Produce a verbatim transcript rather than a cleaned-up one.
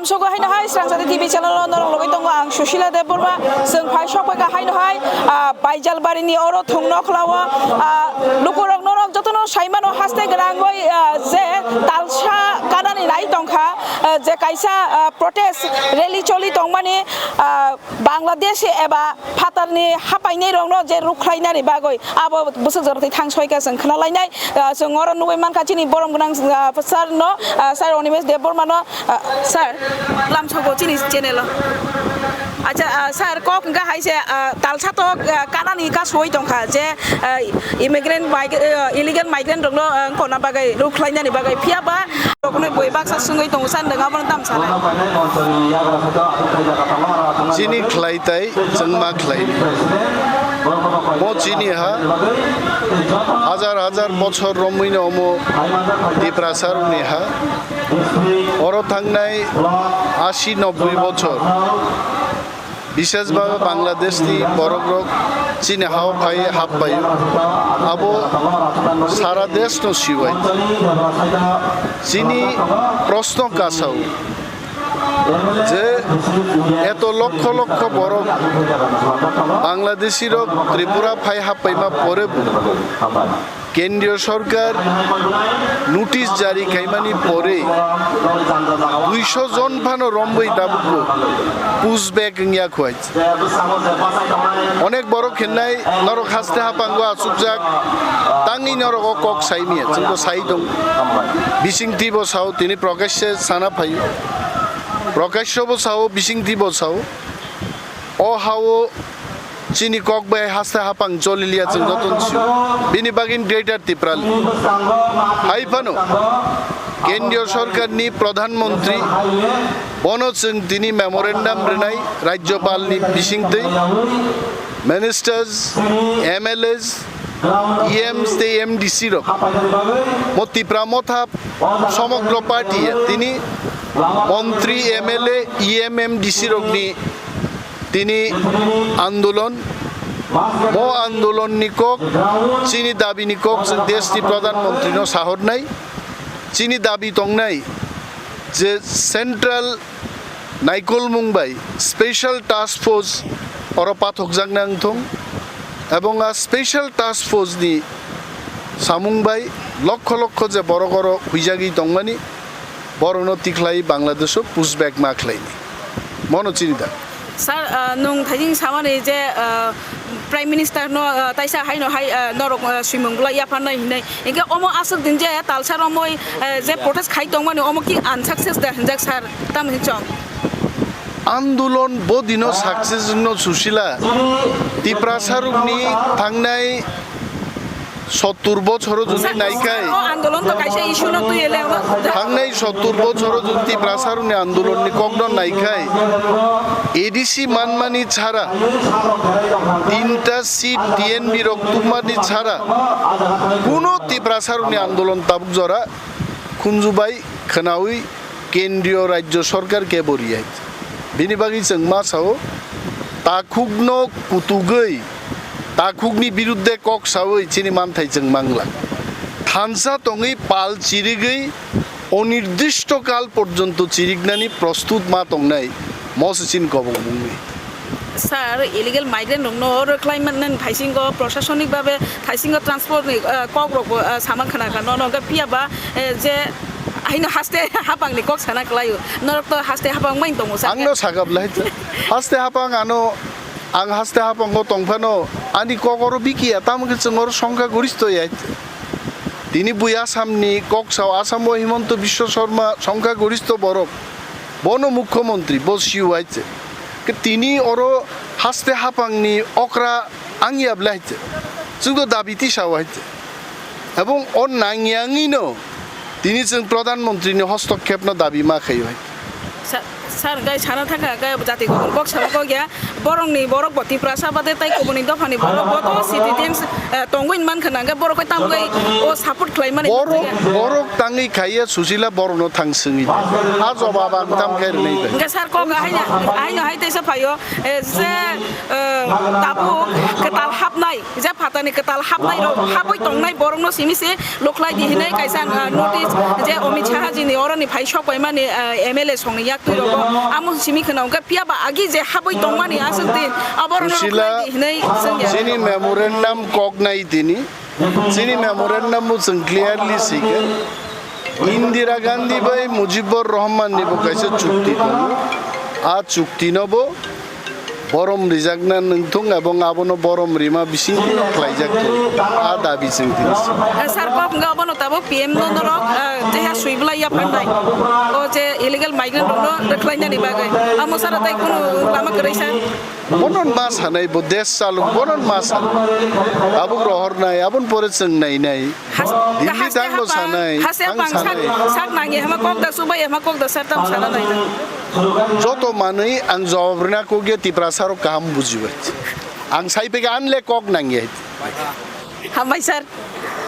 Sogo haino hai Srangchati T V channel o norok logoi tongo ang Sushila Debbarma. Chwng phai sok phaikha haino hai, ah, Baijalbari ni oro thung nokhlao, ah, lukurok norok jotono saimano haste gwnangwi, ah, je talsa kanani nai tongkha, ah, je kaisa, ah, protest rally choli tongmani, ah, Bangladesh eba phatarni hapainai rokno je rukhlainani bagwi abo bwswk jorotwi thang soika chwng khna lainai. Ah, chwng oro nugwi mankha chini borom gwnang, ah, sir no, ah, sir Animesh Debbarma no, ah, sir, lamsogo chini channel o. Acha, ah, sir, kok hwnkha hai se, ah, talsa to, ah, kanani kasui tongkha je, ah, immigrant mig-, ah, illegal migrant rokno, ah, kona bagwi rukhlainani bagwi phiya ba rokno boi baksa swngwi tongo sir, nwng abono tam sanai? Chini khlai tai chwngma khlai. Bo chini ha, hajar hajar bochor romwi no omo Tiprasa rokni ha. Oro thangnai ashi nobboi bochor, bishesh bhabe Bangladesh ni borok rok chini hao phai hap bai. Abo sara desh no siwai. Chini proshno kasao. Je eto lokkho lokkho borok Bangladeshi rok Tripura phai happaima pore bo kendriyo sorkar notice jari khaimani pore duisho jon phano romwi tabukbo pushback wngya khwai. Onek borok hinnai norok haste hapango achukjak, tangwi norok o kok saimiya, chwngbo sai tong. Bisingtwi bo sao, tini Prakash se sana phaio. Prakash bo sao, bisingtwi bo sao. O hao chini kok bai haste hapang choliliya chwng joto sio. Bini bagwi Greater Tipraland. Hai phano Kendriya Sorkar ni Pradhan Mantri bono chwng tini memorandum rwnai Rajyapal ni bisingtwi, Ministers, M L As, E Ms tei M D C rok. Mo Tipra Motha somogro party tini montri, M L A, E M, M D C rok ni tini andolon, mo andolon ni kok, chini dabi ni kok, chwng desh ni Pradhan Mantri no sahornai, chini dabi tongnai je central naikolmung bai special task force oro pathokjakna wngthong, ebong a special task force ni samung bai lokkho lokkho je borok oro huijagwi tongmani, borokno tikhlai Bangladesh o pushback ma khlaini. Mono chini da. Sir, ah, nwng thaijing samani je, ah, Prime Minister no, ah, taisa haino hai, ah, norok, ah, swimung bwlai yapharnai hinwi. Hinkhe omo aswk din je talsa romwi, ah, je protest khai tongmani omo ki unsuccess da hinjak sir? Tamo hinchong? Andolon bo dino success wngno susila. Tiprasa rokni thangnai sottur bochoro jodi naikhai, O andolon to kaisa issue no twi ele, o thangnai sottur bochoro jodi Tiprasa rokni andolon ni kokno naikhai, A D C manmani chara, tinta seat T N B rok tubmani chara, kuno Tiprasa rokni andolon tabuk jora khunju bai khwnawi kendriyo rajyo sorkar kebo riyai. Bini bagwi chwng ma sao, takhukno kutugwi, takhukni birudde kok sawi chini manthai chwng mangla. Thansa tongwi pal chirigwi onirdishto kal porjonto chiriknani prostut ma tongnai, mo se chini kobong mungni. Sir, illegal migrant rokno rwkhlai mannani thaisingo, prosasonik babe thaisingo transport ni, ah, kok rokbo, ah, sama khna kha, nono hwnkhe phiya ba, eh, je haino haste hapang ni kok sana kwlaio, norok to haste hapang mai tongo sir. Ang no sakap lai, haste hapang ano, ang haste hapang o tongphano, ani kok oro bikiya, tamo khe chwng oro songkha goristo ya. Tini bui Assam ni kok sao, Assam o Himanta Biswa Sarma songkha goristo borok, bono mukhyamantri, bo siu hai se. Ke tini oro haste hapang ni okra ang ya bla hai se. Chwng to dabi tisa hai se. Ebong o nang yang ino tini chwng Pradhan Mantri ni hostokkhep no dabi ma khai hai. Sa-, sir, hwnkhe sana thangkha, hwnkhe jati kok, kok sama kok ya, borokni borok bo Tiprasa bade tai kubuni dophani borok bo to citizens, eh, tongwi mankha na, hwnkhe borok khe tamgwi o support khlai mani borok, borok tangwi khaiya Susila borokno thang swngwi. A jobab ang tam khe rwnai bai. Hwnkhe sir kok haino, haino hai teisa phaio, eh, je, eh, tabuk kwtal hapnai, je phatani kwtal hapnai rok, hapwi tongnai borokno simi se, Lokhlai di hinwi kaisa, ah, notice je Amit Shah ji ni oroni phai sok paimani, ah, M L A songni yaktwi rok Amo simi kheno hwnkhe phiya ba agi je habwi tongmani aswk din aborok no Susila, rwkhlai di hinwi swngya. Chini memorandum kok nai tini. Chini memorandum bo chwng clearly sikhe. Indira Gandhi bai Mujibur Rahman ni bo kaisa chukti tongo. A chukti no bo borom rijakna nungthung ebong abono borom rima bisingtwi khlaijak thung. A dabi chwng tini si. Eh, sir, kok wngkha abono tabuk P M no norok, eh, jeha sui bwlai ya phanai. O je illegal migrant rok no rwkhlai nani bagwi. Amo sara tai kunu lama kwrwi sir. Bonon ma sanai bo desh chalok bonon ma sanai. Tabuk rohor nai abon pore chwng nai nai. Has-, Delhi haste thangbo hapang, sanai, haste ang hapang sak, sanai. Sak nangya hama kok da subai hama kok da sir tam sana nai da. Joto manwi ang jawab rwna kok ya Tiprasa rok kaham bujibai. Ang sai pega anle kok nangya. Hambai sir.